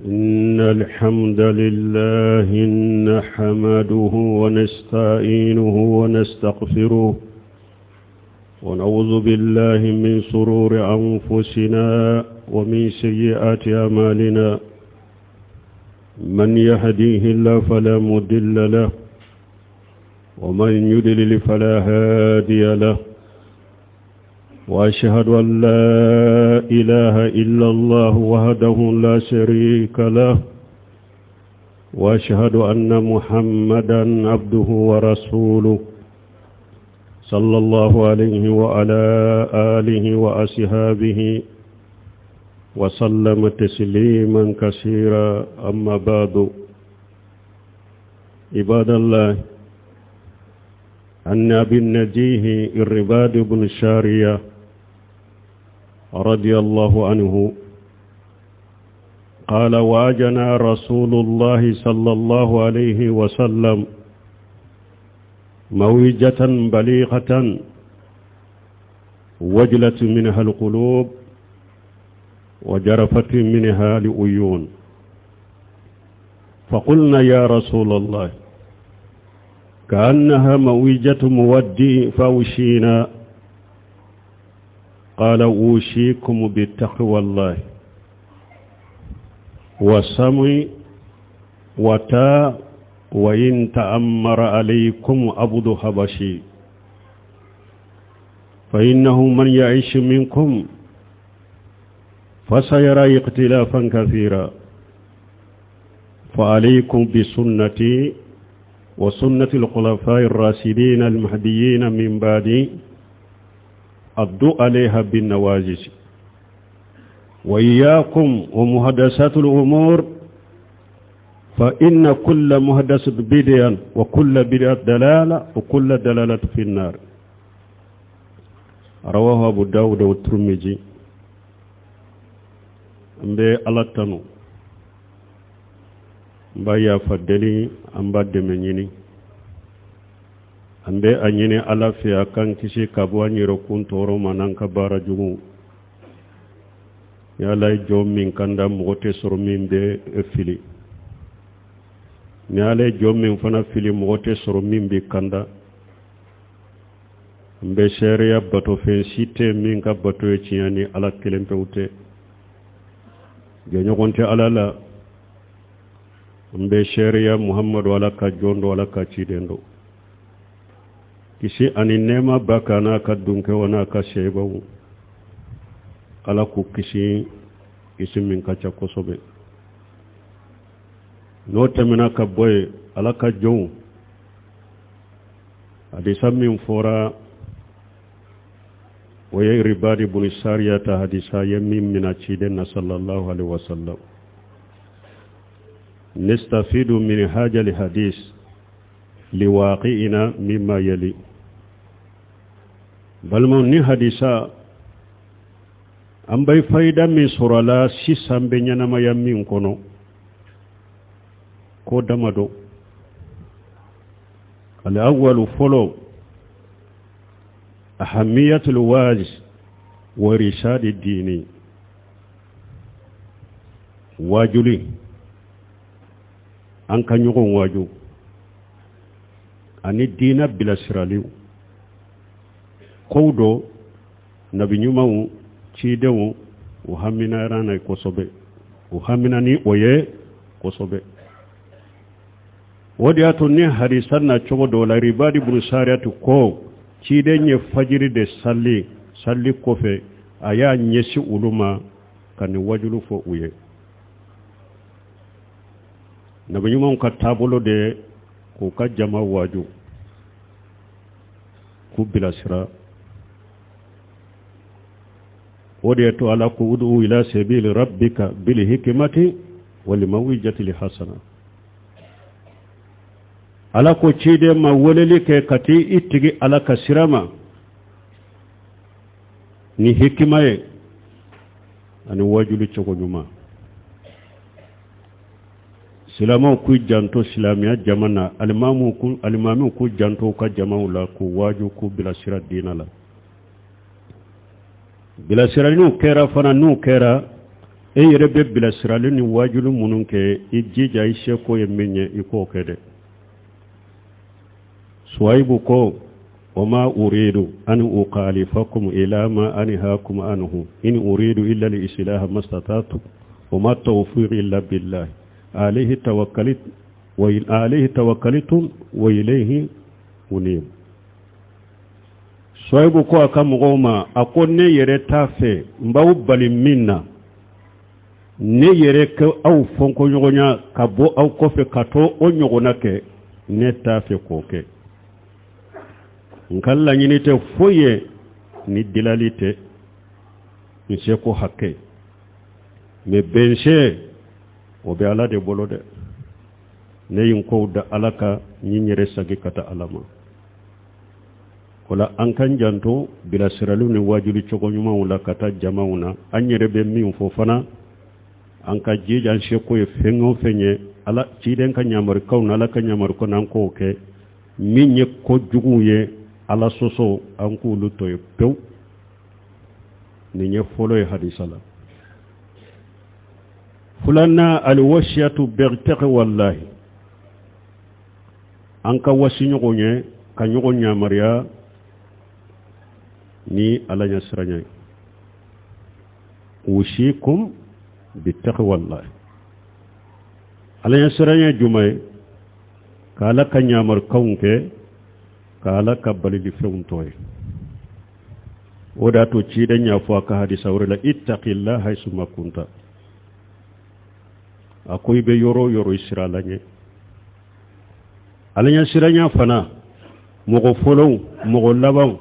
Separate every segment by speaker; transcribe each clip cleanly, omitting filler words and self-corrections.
Speaker 1: إن الحمد لله نحمده ونستعينه ونستغفره ونعوذ بالله من سرور أنفسنا ومن سيئات أعمالنا من يهديه الله فلا مضل له ومن يضلل فلا هادي له وأشهد أن لا إله إلا الله وحده لا شريك له وأشهد أن محمدا عبده ورسوله صلى الله عليه وعلى آله وأصحابه وسلم تسليما كثيرا أما بعد عباد الله عن أبي النجيه الرباد بن الشارية رضي الله عنه قال واجنا رسول الله صلى الله عليه وسلم موجة بليغة وجلت منها القلوب وجرفت منها العيون فقلنا يا رسول الله كأنها موجة مودي فأوشينا قال أوشيكم بتقوى الله والسمع وتا وإن تأمر عليكم عبد حبشي فإنه من يعيش منكم فسيرى اختلافا كثيرا فعليكم بسنتي وسنة الخلفاء الراشدين المهديين من بعدي الضوء عليها بالنواجس وإياكم ومحدثات الأمور فإن كل محدث بدعة وكل بدعة دلالة وكل دلالة في النار رواه أبو داود والترمذي n bɛ ala tanu n b'a yafa deli an b'a dɛmɛ ɲini an bɛ a ɲini ala fɛ a k'an kisi ka bɔ an yɛrɛkun tɔɔrɔ ma n'an ka baara jugu ni ala ye jɔn min kanda mɔgɔ tɛ sɔrɔ min bɛ fili ni ala ye jɔn min fana fili mɔgɔ tɛ sɔrɔ min bɛ kanda n bɛ seereya batofɛn si tɛ min ka bato ye tiɲɛ ni ala kelen pewu tɛ jɛɲɔgɔn tɛ ala la n bɛ seereya muhamadu ala ka jɔn don ala ka ciden don kisi ani nɛɛma b'a kan n'a ka dunkɛw n'a ka sebaw ala k'u kisi kisi min ka ca kosɛbɛ n'o tɛmɛna ka bɔ yen ala ka jɔnw hadisa min fɔra o ye ribadi buni sariya ta hadisa ye min mina ciden na sallallahu alaihi wasallam nastafidu min haja li hadis liwaqi'ina mimma yali balimaw ni hadisa an bɛ fayida min sɔrɔ a la sisan bɛ ɲɛnamaya min kɔnɔ ko damadɔ al-awwalu fɔlɔ ahamiyatul waaz wa irshadi diini waajuli an ka ɲɔgɔn waaju ani diina bilasiraliw kow dɔ nabi ɲumanw cidenw u haminara n'a ye kosɛbɛ u hamina ni o ye kosɛbɛ o de y'a to ni hadisa na cogo dɔ la ribadi bunu sariyatu ko ciden ye fajiri de sali sali kɔfɛ a y'a ɲɛsin olu ma ka nin wajulu fɔ u ye nabi ɲumanw ka taabolo de k'u ka jama waaju k'u bilasira o de y'a to ala ko udu ila sabili rabbika bil hikmati wal mawizati hasana ala ko ciden ma weleli kɛ ka taa i tigi ala ka sira ma ni hikima ye ani wajuli cogo ɲuman silamɛw k'u janto silamɛya jama na alimamiw k'u janto u ka jamaw la k'u waaju k'u bilasira diina la bilasiraliw kɛra fana n'u kɛra E yɛrɛ bɛ bilasirali ni waajuli minnu kɛ, i jija i seko ye min ye, i k'o kɛ dɛ. Suwayibu ko wama uridu an ukhalifakum ila ma anhakum anhu in uridu illa al-islaha mastata'tu wama tawfiqi illa billah alayhi tawakkaltu wa alayhi tawakkaltu wa ilayhi unib. Suwayibu ko a ka mɔgɔw ma, a ko ne yɛrɛ t'a fɛ n b'aw bali min na, ne yɛrɛ ka aw fɔnkɔɲɔgɔnya ka bɔ aw kɔfɛ ka to o ɲɔgɔnna kɛ, ne t'a fɛ k'o kɛ. N ka laɲini tɛ foyi ye ni dilali tɛ, n seko hakɛ mɛ bɛnse o bɛ Ala de bolo dɛ. Ne ye n kow da Ala kan, n ye n yɛrɛ sagi ka taa Ala ma. O la an k'an janto bilasiraliw ni waajuli cogo ɲumanw la ka taa jamaw na. An yɛrɛ bɛ min fɔ fana, an ka jija an seko ye fɛn o fɛn ye Ala ciden ka ɲamarikaw na, Ala ka ɲamarikaw na, an k'o kɛ. Min ye ko juguw ye, Ala sɔsɔ, an k'olu to yen pewu. Nin ye fɔlɔ ye hadisa la. Filanan, alwasiyatu bitaqwallahi, an ka wasi ɲɔgɔn ye ka ɲɔgɔn yamaruya ni Ala ɲɛsiranya ye. Usikum bitaqwallahi, Ala ɲɛsiranya jumɛn ye? Ka Ala ka yamarukanw kɛ, ka Ala ka balilifɛnw to ye. O de y'a to ciden y'a fɔ a ka hadisa wɛrɛ la, ittaqillah haysuma kunta, a ko i bɛ yɔrɔ o yɔrɔ i siran Ala ɲɛ. Ala ɲɛsiranya fana, mɔgɔ fɔlɔw, mɔgɔ labanw,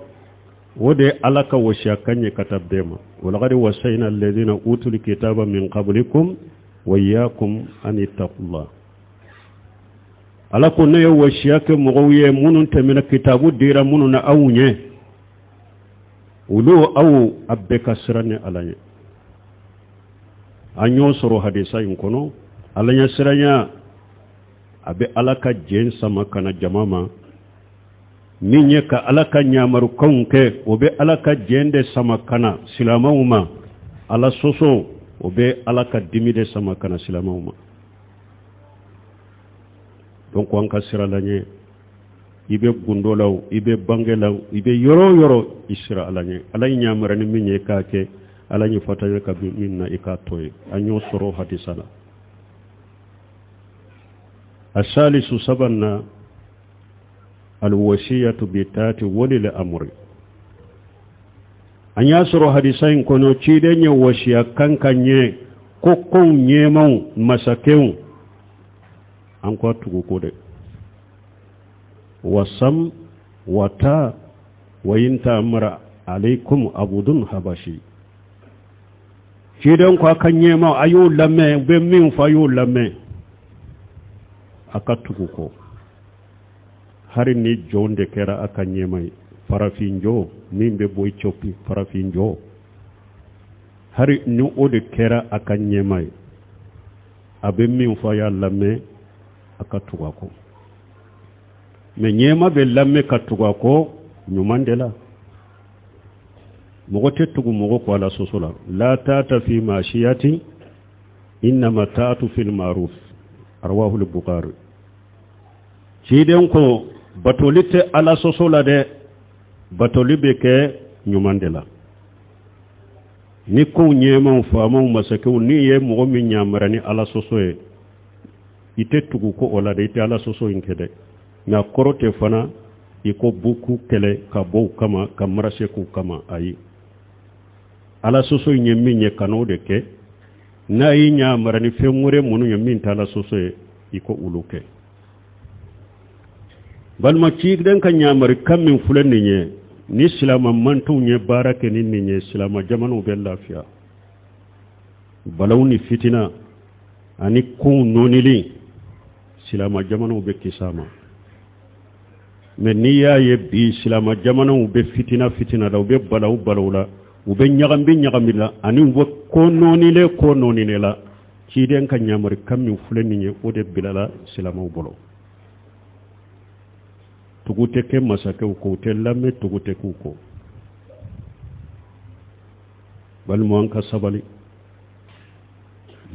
Speaker 1: o de ye Ala ka wasiya kan ye ka taa bɛɛ ma. Walaqad wasayna alladhina utul kitaba min qablikum wa iyyakum an ittaqullah. Ala ko ne ye wasiya kɛ mɔgɔw ye minnu tɛmɛna, kitabu dira minnu na aw ɲɛ, olu aw a bɛɛ ka siran ni Ala ɲɛ. An y'o sɔrɔ hadisa in kɔnɔ. Ala ɲɛsiranya a bɛ Ala ka jɛn sama ka na jama ma. Min ye ka Ala ka ɲamarukanw kɛ, o bɛ Ala ka jɛn de sama ka na silamɛw ma. Ala sɔsɔ, o bɛ Ala ka dimi de sama ka na silamɛw ma. Donc an ka siran Ala ɲɛ. I bɛ gundo la o, i bɛ bange la o, i bɛ yɔrɔ o yɔrɔ, i siran Ala ɲɛ. Ala ye ɲamara ni min ye, i k'a kɛ. Ala ye fatanya ka bin min na, i k'a to ye. An y'o sɔrɔ hadisa la. Asalisu, sabanan, alwasiyatu bitati walil amri. An y'a sɔrɔ hadisa in kɔnɔ, ciden ye wasiya kan ka ɲɛ ko kow ɲɛmaw, masakɛw, an k'a tugu ko dɛ. Wasam wata wa in ta'ammara alaykum abudun habasi. Ciden ko a ka ɲɛma, a y'o lamɛn, u bɛ min fɔ, a y'o lamɛn, a ka tugu kɔ, hari ni jɔn de kɛra a ka ɲɛma ye, farafin jɔn min bɛ bɔ Ethiopie, farafin jɔn, hari ni o de kɛra a ka ɲɛma ye, a bɛ min fɔ, a y'a lamɛn, a ka tugu a kɔ. Mɛ ɲɛma bɛ lamɛn ka tugu a kɔ ɲuman de la. Mɔgɔ tɛ tugu mɔgɔ kɔ Ala sɔsɔ la. La taata fi maasiyati innama taatu fil ma'ruf, rawahul Bukhari. Ciden ko batoli tɛ Ala sɔsɔ la dɛ, batoli bɛ kɛ ɲuman de la. Ni kow ɲɛmaw, faamaw, masakɛw, n'i ye mɔgɔ min yamara ni Ala sɔsɔ ye, i tɛ tugu ko o la dɛ, i tɛ Ala sɔsɔ in kɛ dɛ. Nka kɔrɔ tɛ fana i ko buku kɛlɛ ka bɔ u kama, ka marase k'u kama, ayi. Ala sɔsɔ in ye min ye, kan'o de kɛ. N'a y'i yamara ni fɛn wɛrɛ minnu ye min tɛ Ala sɔsɔ ye, i ko olu kɛ. Balima, ciden ka yamari kan min filɛ nin ye, ni silama mantonw ye baara kɛ ni nin ye, silama jamanaw bɛ lafiya. Balaw ni fitina ani kow nɔnili, silama jamanaw bɛ kisi a ma. Mɛ n'i y'a ye bi silama jamanaw bɛ fitina fitina la, u bɛ balaw balaw la, u bɛ ɲagami ɲagami la, ani u bɛ ko nɔnilen ko nɔnilen la, ciden ka yamari kan min filɛ nin ye, o de bilala silamaw bolo. Tugu tɛ kɛ masakɛw kɔ, u tɛ lamɛn, tugu tɛ k'u kɔ. Balima, an ka sabali.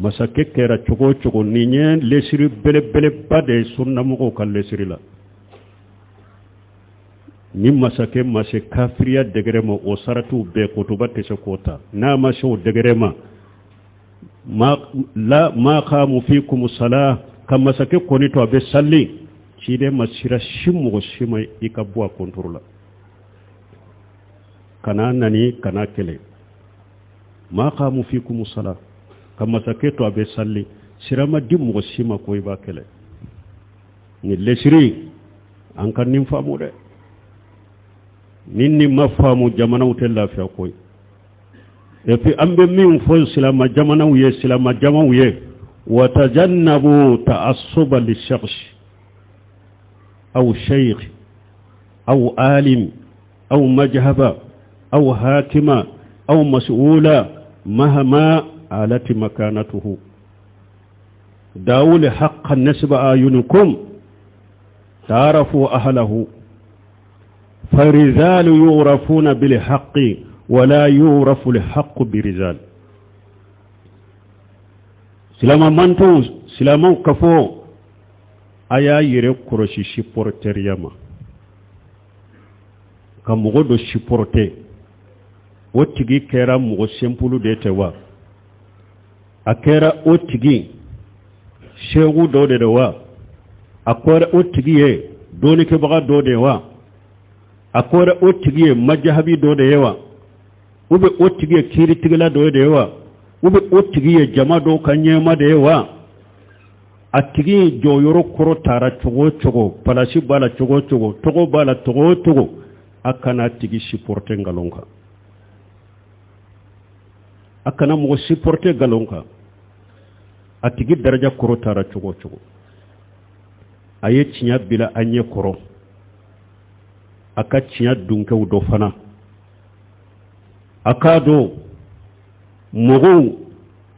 Speaker 1: Masakɛ kɛra cogo o cogo, nin ye lesiri belebeleba de ye sunnamɔgɔw ka lesiri la. Ni masakɛ ma se kafiriya degré ma, o saratiw bɛɛ kutuba tɛ se k'o ta. N'a ma se o degré ma, ma la ma kamu fikum sala, ka masakɛ kɔni to a bɛ sali, ciden ma sira si mɔgɔ si ma i ka bɔ a contre la, kana nani, kana kɛlɛ. Ma kamu fikum sala, ka masakɛ to a bɛ sali, sira ma di mɔgɔ si ma ko i b'a kɛlɛ. Nin lesiri, an ka nin faamu dɛ. Ni nin ma faamu, jamanaw tɛ lafiya koyi. Et puis an bɛ min fɔ silama jamanaw ye, silama jamaw ye, watajannabu ta'assuba li shakhs aw sheikh aw alim aw majhaba aw hakima aw mas'ula mahama alati makanatuhu dawul haqqa nasba ayunukum ta'arafu ahlahu farizalu yurafuna bil haqqi wala yurafu al haqqu birizal. Silama mantonw, silamaw kafo, a y'a yɛrɛ kɔlɔsi supporteriya ma. Ka mɔgɔ dɔ supporter, o tigi kɛra mɔgɔ simple de tɛ wa, a kɛra o tigi seku dɔ de wa, a kɛra o tigi ye dɔnnikɛbaga dɔ de wa, a kɛra o tigi ye majahabi dɔ de ye wa, ou bien o tigi ye kiiritigɛla dɔ de ye wa, ou bien o tigi ye jama dɔw ka ɲɛma de ye wa, a tigi jɔyɔrɔ kɔrɔ taara cogo o cogo, palasi b'a la cogo o cogo, tɔgɔ b'a la cogo o cogo, a kana a tigi supporter nkalon kan. A kana mɔgɔ supporter nkalon kan. A tigi daraja kɔrɔ taara cogo o cogo, a ye tiɲɛ bila a ɲɛ kɔrɔ, a ka tiɲɛ dunkɛw dɔ fana. A k'a dɔn mɔgɔw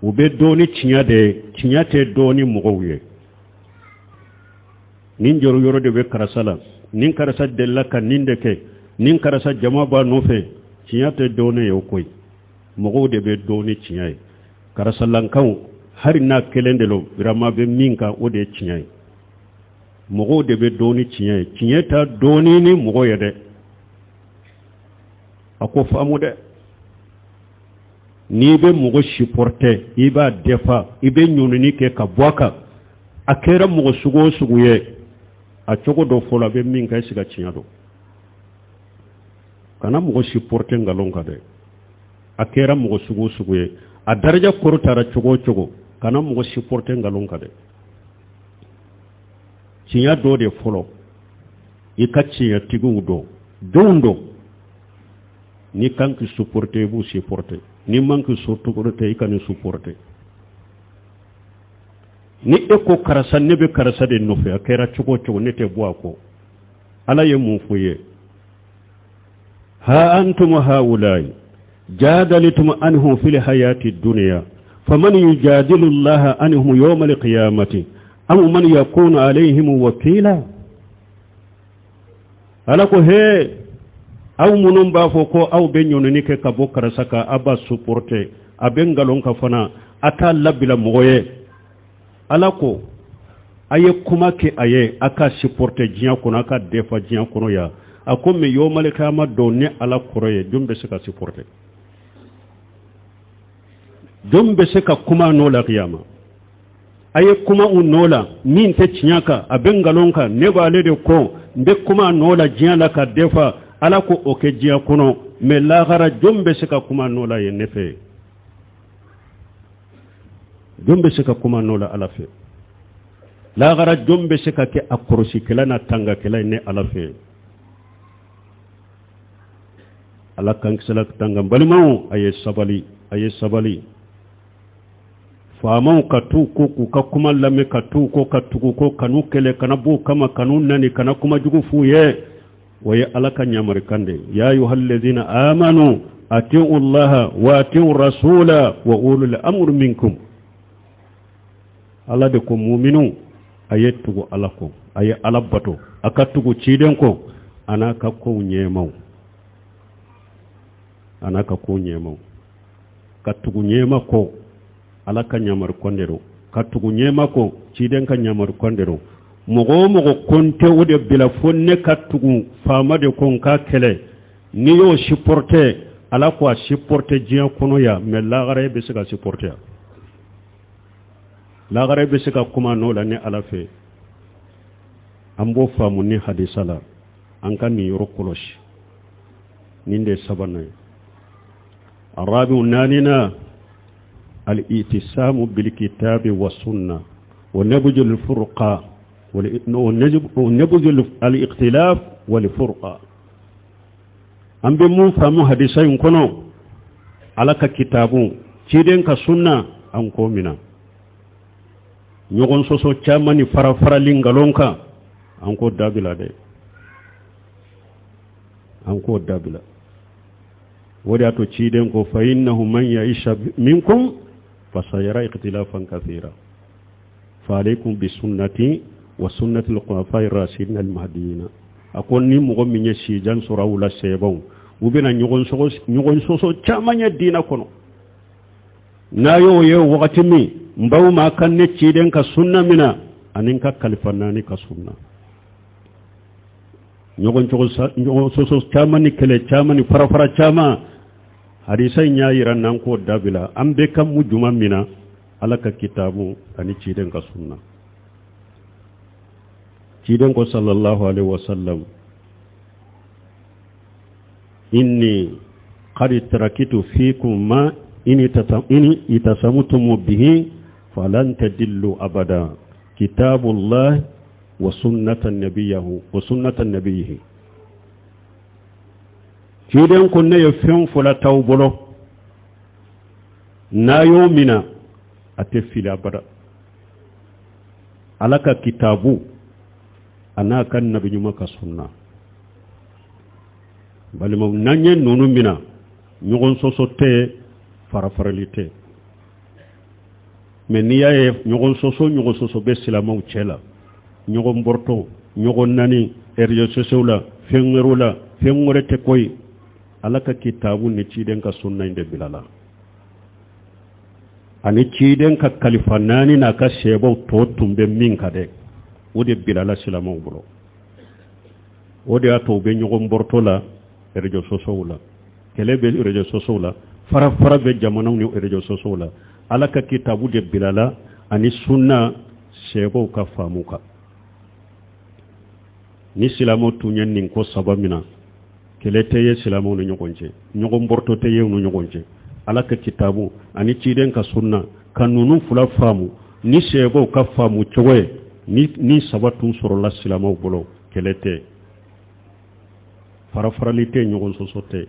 Speaker 1: u bɛ dɔn ni tiɲɛ de ye, tiɲɛ tɛ dɔn ni mɔgɔw ye. Nin jɔyɔrɔ de bɛ karisa la, nin karisa delila ka nin de kɛ, nin karisa jama b'a nɔfɛ, tiɲɛ tɛ dɔn ne ye o koyi. Mɔgɔw de bɛ dɔn ni tiɲɛ ye. Karisalankaw, hali n'a kelen de lo, vraiment bɛ min kan, o de ye tiɲɛ ye. Mɔgɔw de bɛ dɔn ni tiɲɛ ye, tiɲɛ tɛ dɔn ni mɔgɔ ye dɛ. A ko faamu dɛ. N'i bɛ mɔgɔ supporter, i b'a defa, i bɛ ɲɔnini kɛ ka bɔ a kan, a kɛra mɔgɔ sugu o sugu ye, a cogo dɔ fɔlɔ, a bɛ min kan, i sigi ka tiɲɛ dɔn. Kana mɔgɔ supporter nkalon kan dɛ. A kɛra mɔgɔ sugu o sugu ye, a daraja kɔrɔ taara cogo o cogo, kana mɔgɔ supporter nkalon kan dɛ. Tiɲɛ dɔ de fɔlɔ, i ka tiɲɛtigiw dɔn, denw dɔn. N'i kan k'i supporter, i b'u supporter. N'i man k'i supporter, i kan'u supporter. Ni e ko karisa, ne bɛ karisa de nɔfɛ, a kɛra cogo o cogo, ne tɛ bɔ a kɔ, Ala ye mun fɔ ye? Ha antum haulai jadaltum anhum fil hayati dunya faman yujadilu allaha anhum yawma alqiyamati am man yakunu alayhim wakila. Ala ko he, aw minnu b'a fɔ ko aw bɛ ɲɔnini kɛ ka bɔ karisa kan, aw b'a supporter, a bɛ nkalon kan fana, a t'a labila mɔgɔ ye. Ala ko a ye kuma kɛ a ye, a ka supporter diɲɛ kɔnɔ, a ka defa diɲɛ kɔnɔ yan. A ko mais yawmal qiyama don, ne Ala kɔrɔ ye, jɔn bɛ se ka supporter? Jɔn bɛ se ka kuma n'o la kiyama? A ye kuma u nɔ la min tɛ tiɲɛ kan, a bɛ nkalon kan, ne b'ale de kɔ, n bɛ kuma nɔ la diɲɛ la ka defa. Ala ko o kɛ diɲɛ kɔnɔ, mais lahara, jɔn bɛ se ka kuma nɔ la yen ne fɛ? Jɔn bɛ se ka kuma nɔ la Ala fɛ lahara? Jɔn bɛ se ka kɛ a kɔlɔsikɛla n'a tangakɛla ye ne Ala fɛ? Ala k'an kisila tanga. Balimaw, a ye sabali, a ye sabali. Faamaw ka t'u ko k'u ka kuma lamɛn, ka t'u ko ka tugu ko, kan'u kɛlɛ, kana b'u kama, kan'u nani, kana kuma jugu f'u ye. O ye Ala ka ɲamarikan de ye: ya ayyuhallazina amanu atiu allaha wa atiu rasula wa ulul amri minkum. Ala de ko muminu, a ye tugu Ala kɔ, a ye Ala bato, a ka tugu ciden kɔ, a n'a ka kow ɲɛmaw, a n'a ka kow ɲɛmaw, ka tugu ɲɛma kɔ. Ala ka ɲamari kan de don, ka tugu ɲɛma kɔ, ciden ka ɲamari kan de don. Mɔgɔ o mɔgɔ ko n tɛ o de bila fo ne ka tugu faama de kɔ, n ka kɛlɛ, n'i y'o supporter, Ala ko a supporter diɲɛ kɔnɔ yan, mais lahara e bɛ se ka supporter yan? Lahara e bɛ se ka kuma n'o la ni Ala fɛ? An b'o faamu ni hadisa la. An ka nin yɔrɔ kɔlɔsi, nin de ye sabanan ye. Arabiw naaninan, al-itisamu bil-kitabi wa sunna wa nabjul furqa wa nabjul al-ikhtilaf wal furqa. An bɛ mun faamu hadisa in kɔnɔ? Ala ka kitabu, ciden ka sunna, an k'o mina. Ɲɔgɔn sɔsɔ caman ni fara farali nkalon kan, an k'o dabila dɛ, an k'o dabila. O de y'a to ciden ko fa innahu man yaisha minkum fasayara ikhtilafan kathira fa alaykum bi sunnati wa sunnati al-khulafai ar-rashidin al-mahdiyina. A ko ni mɔgɔ min ye sijan sɔrɔ aw la, sɛbɛnw, u bɛna ɲɔgɔn sɔsɔ caman ye diinɛ kɔnɔ. N'a y'o ye wagati min, n baw ma ka ne ciden ka sunna mina ani n ka kalifa naani ka sunna. Ɲɔgɔn sɔsɔ caman ni kɛlɛ caman ni farafara caman, hadisa in y'a yira n'an k'o dabila. An bɛ ka mu juma mina? Ala ka kitabu ani ciden ka sunna. Ciden ko sallallahu alaihi wasallam: inni qad tarakitu fikum ma in itasamutum bihi falan tadillu abada, kitabullah wa sunnata nabiyahu wa sunnata nabiyihi. Ciden ko ne ye fɛn fɔla t'aw bolo, n'a y'o mina, a tɛ fili abada: Ala ka kitabu a n'a ka nabi ɲuman ka sunna. Balimaw, n'an ye ninnu mina, ɲɔgɔn sɔsɔ tɛ, farafarali tɛ. Mais n'i y'a ye ɲɔgɔn sɔsɔ bɛ silamɛw cɛ la, ɲɔgɔn bɔrɔtɔ, ɲɔgɔn nani réseaux sociaux la, fɛn wɛrɛw la, fɛn wɛrɛ tɛ koyi, Ala ka kitabu ni ciden ka sunna in de bila la ani ciden ka kalifa naani n'a ka sɛbɛw tɔ tun bɛ min ka dɛ, o de bilala silamɛw bolo. O de y'a to u bɛ ɲɔgɔn bɔrɔtɔ la réseaux sociaux la, kɛlɛ bɛ réseaux sociaux la, fara fara bɛ jamanaw ni réseaux sociaux la. Ala ka kitabu de bilala ani sunna sɛbɛw ka faamu kan. Ni silamɛw tun ye nin ko saba min na, kɛlɛ tɛ ye silamɛw ni ɲɔgɔn cɛ, ɲɔgɔn bɔrɔtɔ tɛ ye u ni ɲɔgɔn cɛ. Ala ka kitabu ani ciden ka sunna, ka ninnu fila faamu ni sɛbɛw ka faamu cogo ye, ni saba tun sɔrɔla silamɛw bolo, kɛlɛ tɛ, farafarali tɛ, ɲɔgɔn sɔsɔ tɛ.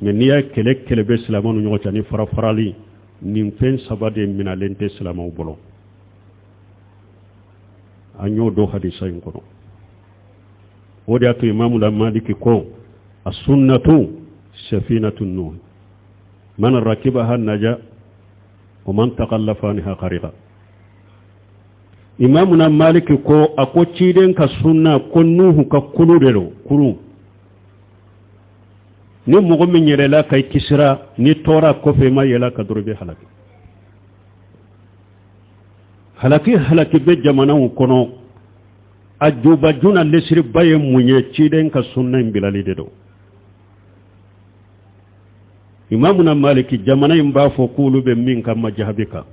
Speaker 1: Mais n'i y'a kɛlɛ, kɛlɛ bɛ silamɛw ni ɲɔgɔn cɛ ani farafarali, nin fɛn saba de minalen tɛ silamɛw bolo. An y'o dɔn hadisa in kɔnɔ. O de y'a to Imamu la Maliki ko: as-sunnatu safinatu Nuh, man rakibaha naja wa man takallafa anha ghariqa. Imamuna Maliki ko, a ko ciden ka sunna ko Nuhu ka kulu de don. Kurun ni mɔgɔ min yɛlɛla ka i kisira, ni tɔɔrɔ kɔfɛ i ma yɛlɛ ka dɔrɔn, i bɛ halaki. Halaki halaki bɛ jamanaw kɔnɔ, a jobaju na lesiriba ye mun ye? Ciden ka sunna in bilali de don. Imamuna Maliki, jamana in b'a fɔ k'olu bɛ min ka majahabi kan,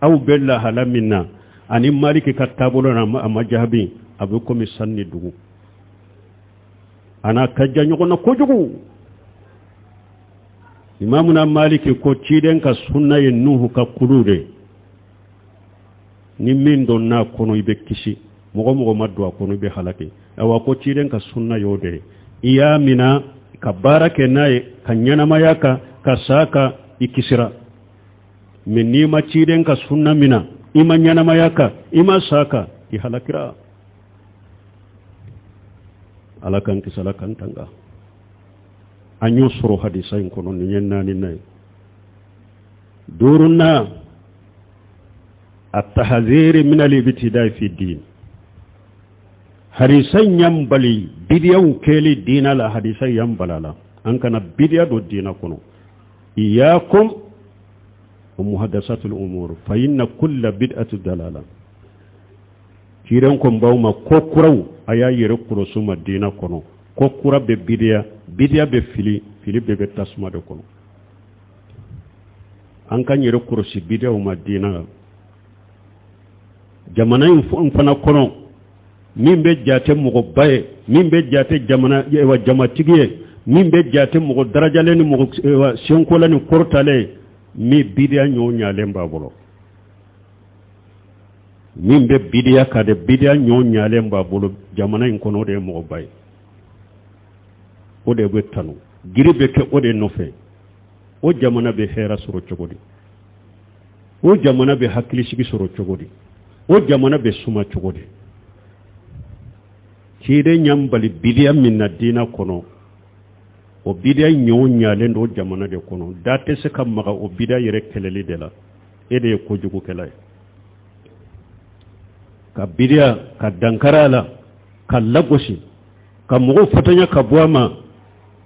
Speaker 1: aw bɛ lahala min na ani Maliki ka taabolo na a majahabi, a bɛ komi san ni dugu, a n'a ka jan ɲɔgɔn na kojugu. Imamuna Maliki ko ciden ka sunna ye Nuhu ka kulu de. Ni min donna a kɔnɔ, i bɛ kisi. Mɔgɔ mɔgɔ ma don a kɔnɔ, i bɛ halaki. Awa, ko ciden ka sunna y'o de ye. I y'a mina ka baara kɛ n'a ye, ka ɲɛnamaya kan, ka sa kan, i kisira. Mais n'i ma ciden ka sunna mina, i ma ɲɛnamaya kan, i ma sa kan, i halakira. Ala k'an kisi, Ala k'an tanga. An y'o sɔrɔ hadisa in kɔnɔ. Nin ye naani na ye. Duurunan, التحذير من الابتداء في الدين. Hadisa in y'an bali bidiyaw kɛli diina la. Hadisa y'an bala la an kana bidiya don diina kɔnɔ. Iyakum Wa muhadasatul umur fa inna kulla bid'atu dalala. Ciden ko baw ma ko kuraw a y'a yɛrɛ kɔlɔsi ma diinɛ kɔnɔ. Ko kura bɛ bidiya, bidiya bɛ fili, fili bɛɛ bɛ tasuma de kɔnɔ. An k'an yɛrɛ kɔlɔsi bidiyaw ma diinɛ la. Jamana in fana kɔnɔ, min bɛ jate mɔgɔba ye, min bɛ jate jamana jamatigi ye, min bɛ jate mɔgɔ darajalen ni mɔgɔ senkola ni kɔrɔtalen ye, min bidiya ɲɔ ɲalen b'a bolo, min bɛ bidiya ka de bidiya ɲɔ ɲalen b'a bolo jamana in kɔnɔ, o de ye mɔgɔba ye, o de bɛ tanu, giri bɛ kɛ o de nɔfɛ. O jamana bɛ hɛrɛ sɔrɔ cogo di? O jamana bɛ hakilisigi sɔrɔ cogo di? O jamana bɛ suma cogo di? Ciden y'an bali bidiya min na diinɛ kɔnɔ, o bidiya ɲɔ ɲalen don jamana de kɔnɔ. Da tɛ se ka maga o bidiya yɛrɛ kɛlɛli de la. E de ye kojugukɛla ye ka bidiya ka dankari a la, ka lagosi, ka mɔgɔw fatanya ka bɔ a ma.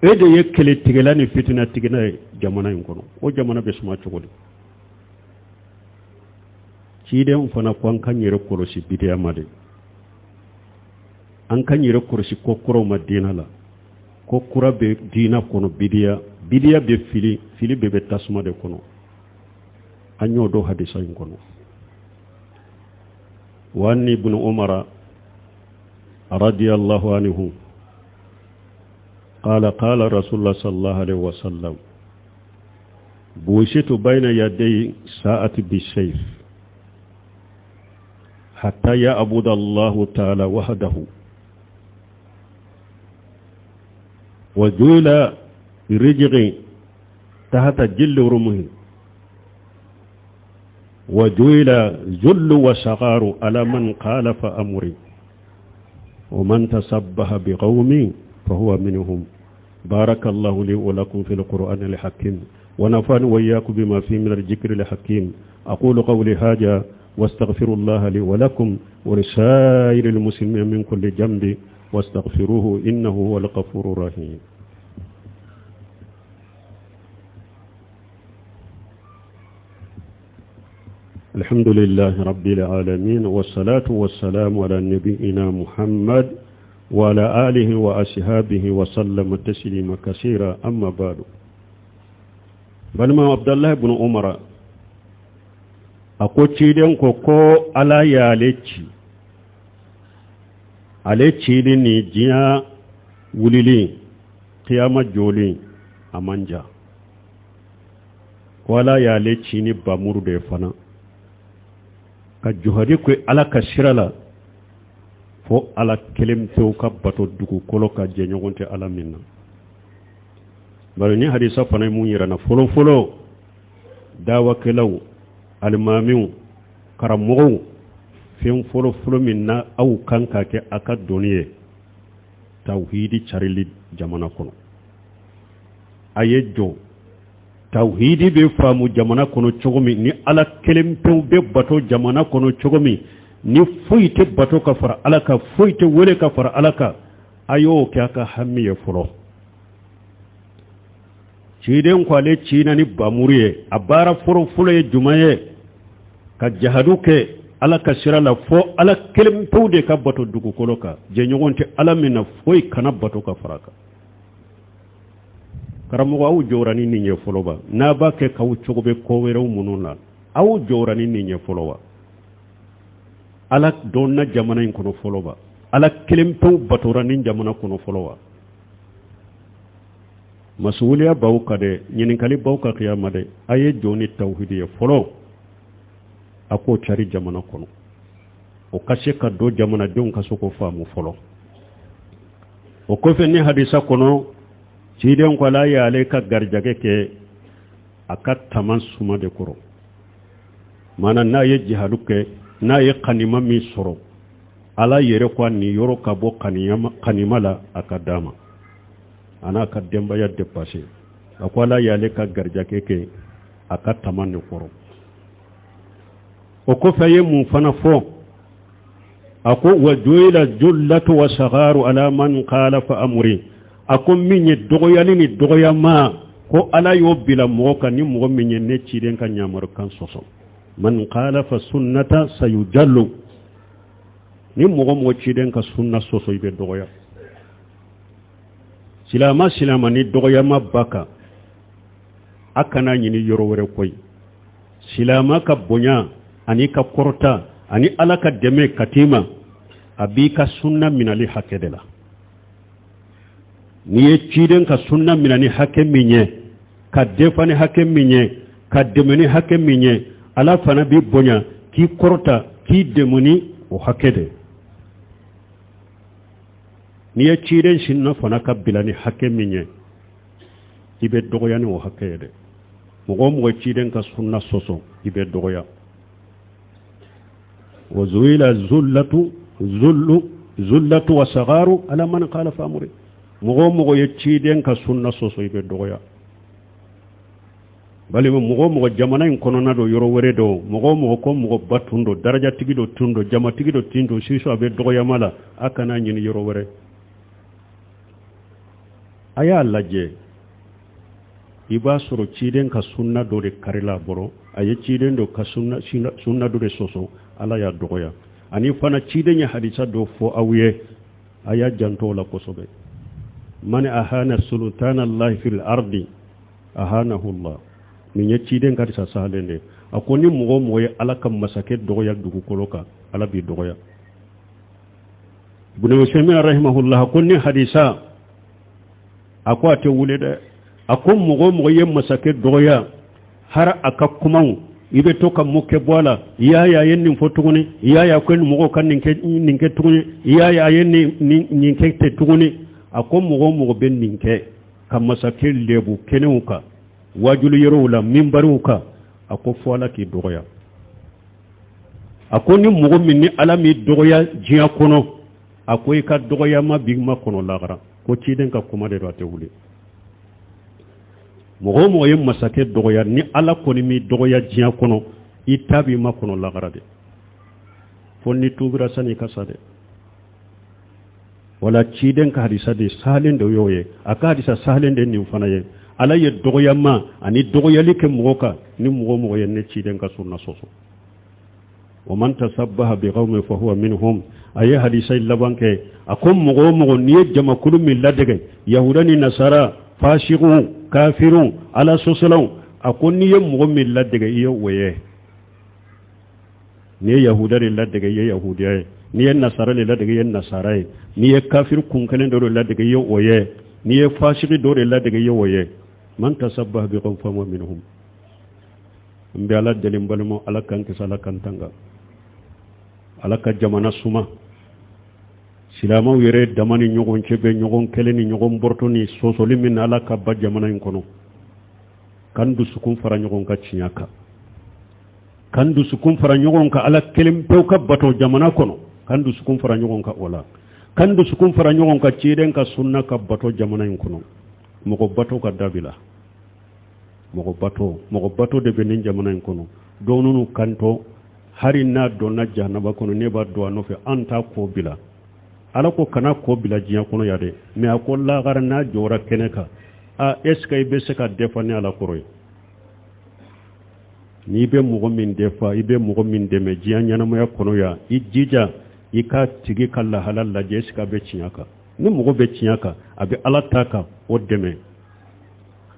Speaker 1: E de ye kɛlɛtigɛla ni fitinatigɛla ye jamana in kɔnɔ. O jamana bɛ suma cogo di? Ciden fana ko an k'an yɛrɛ kɔlɔsi bidiya ma de, an k'an yɛrɛ kɔlɔsi ko kuraw ma diinɛ la. Ko kura bɛ diinɛ kɔnɔ bidiya, bidiya bɛ fili, fili bɛɛ bɛ tasuma de kɔnɔ. An y'o dɔn hadisa in kɔnɔ. Wa an ibn umara radiyallahu anhu قال قال رسول الله صلى الله عليه وسلم بوشت بين يدي ساعة بالسيف حتى يعبد الله تعالى وحده وجعل رجغي تحت جل رمه وجعل ذل وصغار على من خالف أمري ومن تسبح بقوم فهو منهم. بارك الله لي ولكم في القرآن الحكيم ونفعني وإياكم بما فيه من الذكر الحكيم. أقول قولي هذا واستغفر الله لي ولكم ولسائر المسلمين من كل جنب واستغفروه إنه هو الغفور الرحيم. الحمد لله رب العالمين والصلاة والسلام على نبينا محمد وعلى آله وأصحابه وسلم تسليما كثيرا. أما بعد، balima Abdallah ibn Umar a ko ciden ko ko Ala y'ale ci, ale cili ni diɲɛ wulili kiyama jɔli a man jan. Ko Ala y'ale ci ni bamuru de ye fana ka juhadi ko Ala ka sira la, fo Ala kelen pewu ka bato dugukolo ka jɛɲɔgɔn tɛ Ala min na. Bari ni hadisa fana ye mun yira na fɔlɔ fɔlɔ, dawakɛlaw, alimamiw, karamɔgɔw, fɛn fɔlɔ fɔlɔ min na aw kan ka kɛ a ka dɔnni ye, tawhidi carili jamana kɔnɔ. A ye jɔ tawhidi bɛ faamu jamana kɔnɔ cogo min, ni Ala kelen pewu bɛ bato jamana kɔnɔ cogo min, ni foyi tɛ bato ka fara Ala kan, foyi tɛ wele ka fara Ala kan, a y'o kɛ a ka hami ye fɔlɔ. Ciden ko ale cina ni bamuru ye, a baara fɔlɔ fɔlɔ ye jumɛn ye? Ka jahadu kɛ Ala ka sira la, fo Ala kelen pewu de ka bato dugukolo kan, jɛɲɔgɔn tɛ Ala min na, foyi kana bato ka fara kan. Karamɔgɔ, aw jɔra ni nin ye fɔlɔ wa? N'a b'a kɛ k'aw cogo bɛ ko wɛrɛw minnu na, aw jɔra ni nin ye fɔlɔ wa? Ala dɔnna jamana in kɔnɔ fɔlɔ wa? Ala kelen pewu batora ni jamana kɔnɔ fɔlɔ wa? Masuwuliya b'aw kan dɛ, ɲininkali b'aw kan kiyama dɛ. A ye jɔ ni tawhidi ye fɔlɔ, a k'o cari jamana kɔnɔ, o ka se ka don jamanadenw ka se k'o faamu fɔlɔ. O kɔfɛ ni hadisa kɔnɔ, ciden ko Ala y'ale ka garijɛgɛ kɛ a ka taman suma de kɔrɔ. Maana n'a ye jihadu kɛ, n'a ye kanima min sɔrɔ, Ala yɛrɛ ko a niyɔrɔ ka bɔ kanima la a ka d'a ma, a n'a ka denbaya dépassé. A ko Ala y'ale ka garijɛgɛ kɛ a ka taman de kɔrɔ. O kɔfɛ a ye mun fana fɔ? A ko wa juila jullatu wa sagaru ala man khalafa amri. A ko min ye dɔgɔyali ni dɔgɔyama, Ko Ala y'o bila mɔgɔ kan ni mɔgɔ min ye ne ciden ka ɲamarukan sɔsɔ. Man khalafa sunnata sayujallu. Ni mɔgɔ mɔgɔ ciden ka sunna sɔsɔ, i bɛ dɔgɔya. Silama silama ni dɔgɔyama ba kan, a kana ɲini yɔrɔ wɛrɛ koyi. Silama ka bonya ani ka kɔrɔta ani Ala ka dɛmɛ ka t'i ma, a b'i ka sunna minali hakɛ de la. N'i ye ciden ka sunna minɛ ni hakɛ min ye, ka defa ni hakɛ min ye, ka dɛmɛ ni hakɛ min ye, Ala fana b'i bonya k'i kɔrɔta k'i dɛmɛ ni o hakɛ de. N'i ye ciden sunna fana ka bila ni hakɛ min ye, i bɛ dɔgɔya ni o hakɛ ye dɛ. Mɔgɔ o mɔgɔ ciden ka sunna sɔsɔ, i bɛ dɔgɔya. Wa zuila zullatu zullu zullatu wa sagaru ala man khalafa amri. Mɔgɔ o mɔgɔ ye ciden ka sunna sɔsɔ, i bɛ dɔgɔya. Balima, mɔgɔ o mɔgɔ jamana in kɔnɔna don, yɔrɔ wɛrɛ don, mɔgɔ o mɔgɔ ko mɔgɔba tun don, darajatigi dɔ tun don, jamatigi dɔ tun don, sisan a bɛ dɔgɔyama la, a kana ɲini yɔrɔ wɛrɛ. A y'a lajɛ, i b'a sɔrɔ ciden ka sunna dɔ de karila a bɔrɔ, a ye ciden dɔ ka sunna dɔ de sɔsɔ, Ala y'a dɔgɔya. Ani fana ciden ye hadisa dɔ fɔ aw ye, a y'a janto o la kosɛbɛ. Man ahana sultana Allahi fil ardi ahanahu Allah. Nin ye ciden ka hadisa sahalen de ye. A ko ni mɔgɔ o mɔgɔ ye Ala ka masakɛ dɔgɔya dugukolo kan, Ala b'i dɔgɔya. Ibn Usaymin rahimahullah ko ni hadisa, a ko a tɛ wuli dɛ. A ko mɔgɔ o mɔgɔ ye masakɛ dɔgɔya, har a ka kumaw i bɛ to ka moquer bɔ a la, i y'a ye a ye nin fɔ tuguni, i y'a ye a ko mɔgɔw ka nin kɛ, nin kɛ tuguni, i y'a ye a ye nin kɛ ten tuguni. A ko mɔgɔ o mɔgɔ bɛ nin kɛ ka masakɛ lebu kɛnɛw kan, wajuli yɔrɔw la, minbariw kan, a ko fo Ala k'i dɔgɔya. A ko ni mɔgɔ min ni Ala m'i dɔgɔya diɲɛ kɔnɔ, a ko i ka dɔgɔyama b'i makɔnɔ lagara. Ko ciden ka kuma de don, a tɛ wuli. Mɔgɔ o mɔgɔ ye masakɛ dɔgɔya, ni Ala kɔni m'i dɔgɔya diɲɛ kɔnɔ, i ta b'i makɔnɔ lagara de, fo ni tubira sani i ka sa dɛ. Wala ciden ka hadisa de sahalen de y'o ye. A ka hadisa sahalen de nin fana ye. Ala ye dɔgɔyama ani dɔgɔyali kɛ mɔgɔ kan ni mɔgɔ o mɔgɔ ye ne ciden ka sunna sɔsɔ. Wa man tasabbaha bi qaumin fa huwa minhum. A ye hadisa in laban kɛ, a ko mɔgɔ o mɔgɔ n'i ye jamakulu min ladege, yahuda ni nasara, fasiku, kafirun, Ala sɔsɔlaw, a ko n'i ye mɔgɔ min ladege, i ye o ye. N'i ye yahuda de ladege, i ye yahudiya ye. N'i ye nasara de ladege, i ye nasara ye. N'i ye kafiri kun kelen dɔ de ladege, i ye o ye. N'i ye fasiki dɔ de ladege, i ye o ye. Man tasabbaha bi qaumin fa huwa minhum. N bɛ Ala deli, n balimaw, Ala k'an kisi, Ala k'an tanga, Ala ka jamana suma. Silamɛw yɛrɛ dama ni ɲɔgɔn cɛ bɛ ɲɔgɔn kɛlɛ ni ɲɔgɔn bɔrɔtɔ ni sɔsɔli min na, Ala ka ba jamana in kɔnɔ. K'an dusukun fara ɲɔgɔn kan tiɲɛ kan, k'an dusukun fara ɲɔgɔn kan Ala kelen pewu ka bato jamana kɔnɔ, k'an dusukun fara ɲɔgɔn kan o la, k'an dusukun fara ɲɔgɔn kan ciden ka sunna ka bato jamana in kɔnɔ. Mɔgɔ bato ka dabila, mɔgɔ bato, mɔgɔ bato de bɛ nin jamana in kɔnɔ. Dɔw ninnu kantɔ, hali n'a donna jahanaba kɔnɔ, ne b'a don a nɔfɛ, an t'a ko bila. Ala ko kana ko bila diɲɛ kɔnɔ yan dɛ, mais a ko lagara n'a jɔra kɛnɛ kan, a est ce que i bɛ se ka defa ni Ala kɔrɔ ye? N'i bɛ mɔgɔ min defa, i bɛ mɔgɔ min dɛmɛ diɲɛ ɲɛnamaya kɔnɔ yan, i jija i ka tigi ka lahala lajɛ, est ce que a bɛ tiɲɛ kan? Ni mɔgɔ bɛ tiɲɛ kan, a bɛ Ala ta kan, o dɛmɛ,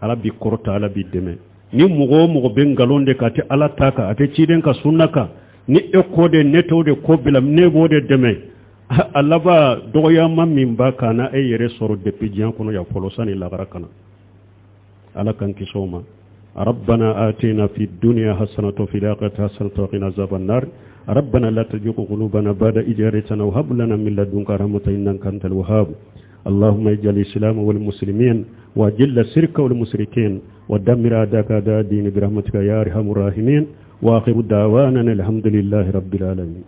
Speaker 1: Ala b'i kɔrɔta, Ala b'i dɛmɛ. Ni mɔgɔ o mɔgɔ bɛ nkalon de kan, a tɛ Ala ta kan, a tɛ ciden ka sunna kan, ni e ko de ne t'o de ko bila, ne b'o de dɛmɛ, a laban dɔgɔyama min b'a kan na, e yɛrɛ sɔrɔ depuis diɲɛ kɔnɔ yan fɔlɔ sani lagara ka na. Ala k'an kisi o ma. ربنا آتنا في الدنيا حسنة وفي الآخرة حسنة وقنا عذاب النار. ربنا لا تزغ قلوبنا بعد إذ هديتنا وهب لنا من لدنك رحمة إنك أنت الوهاب. اللهم اجعل الإسلام والمسلمين وأذل الشرك والمشركين ودمر أعداءك أعداء الدين برحمتك يا أرحم الراحمين. وآخر دعوانا الحمد لله رب العالمين.